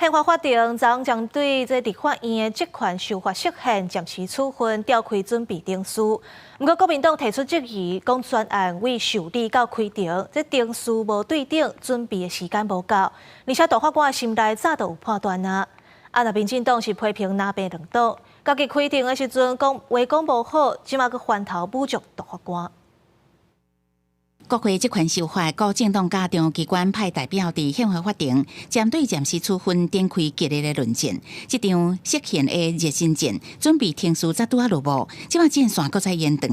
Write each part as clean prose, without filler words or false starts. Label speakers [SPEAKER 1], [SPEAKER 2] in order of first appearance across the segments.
[SPEAKER 1] 憲法法庭昨昏針對這立法院的職權修法釋憲暫時處分，調開準備程序。毋過國民黨提出質疑，講專案為受理到開庭，這程序無對等，準備的時間無夠，而且大法官的心內早就有判斷啊。啊，若民進黨是批評藍白兩黨，家己開庭的時陣講話講無好，這馬閣翻頭侮辱大法官。
[SPEAKER 2] 國會職權修法，各政黨佮中央機關派代表佇憲法法庭，針對暫時處分展開激烈的論戰。這場釋憲的熱身戰，準備程序才拄仔落幕，這馬戰線閣再延長。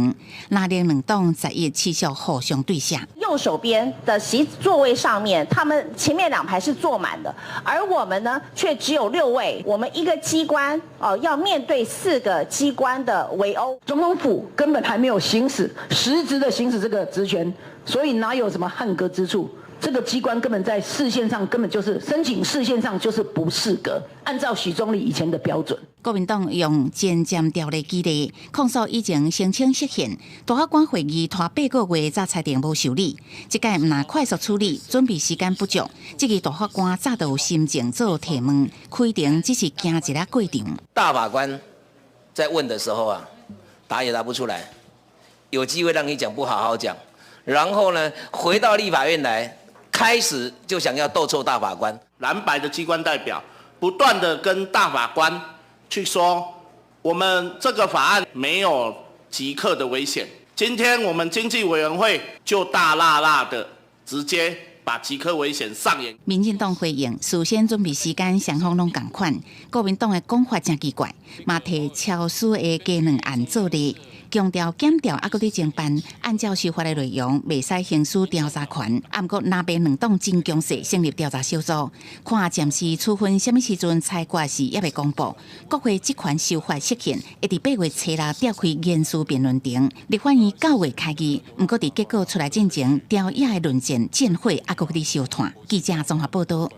[SPEAKER 2] 藍綠兩黨11持續互相對射。
[SPEAKER 3] 右手邊的席座位上面，他們前面兩排是坐滿的，而我們呢，卻只有六位。我們一個機關哦，要面對四個機關的圍毆。
[SPEAKER 4] 總統府根本還沒有行使實質的行使這個職權。所以哪有什麼扞格之處？這個機關根本在釋憲上根本就是申請釋憲上就是不適格，按照許宗力以前的標準。
[SPEAKER 2] 國民黨用前瞻條例舉例控訴以前申請釋憲，大法官會議拖8個月才裁定無受理，這屆毋但快速處理，準備時間不足，這個大法官早就有心情做提問，開庭只是驚一個過程。
[SPEAKER 5] 大法官在問的時候啊，答也答不出來，有機會讓你講不好好講。然後呢，回到立法院來，開始就想要鬥臭大法官。
[SPEAKER 6] 藍白的機關代表不斷的跟大法官去說，我們這個法案沒有即刻的危險。今天我們經濟委員會就大剌剌的直接把即刻危險上演。
[SPEAKER 2] 民進黨回應，事先準備時間雙方攏仝款。國民黨的講法誠奇怪，嘛提超市的雞卵案做例。強調檢調猶閣佇偵辦，按照修法的內容，袂使行使調查權。啊，毋過藍白兩黨真強勢，成立調查小組，看暫時處分啥物時陣裁決時猶未公布。國會職權修法釋憲，會佇8月初六調開言詞辯論庭，立法院9月開議。毋過佇結果出來進前，朝野的論戰戰火猶閣佇燒炭。記者綜合報道。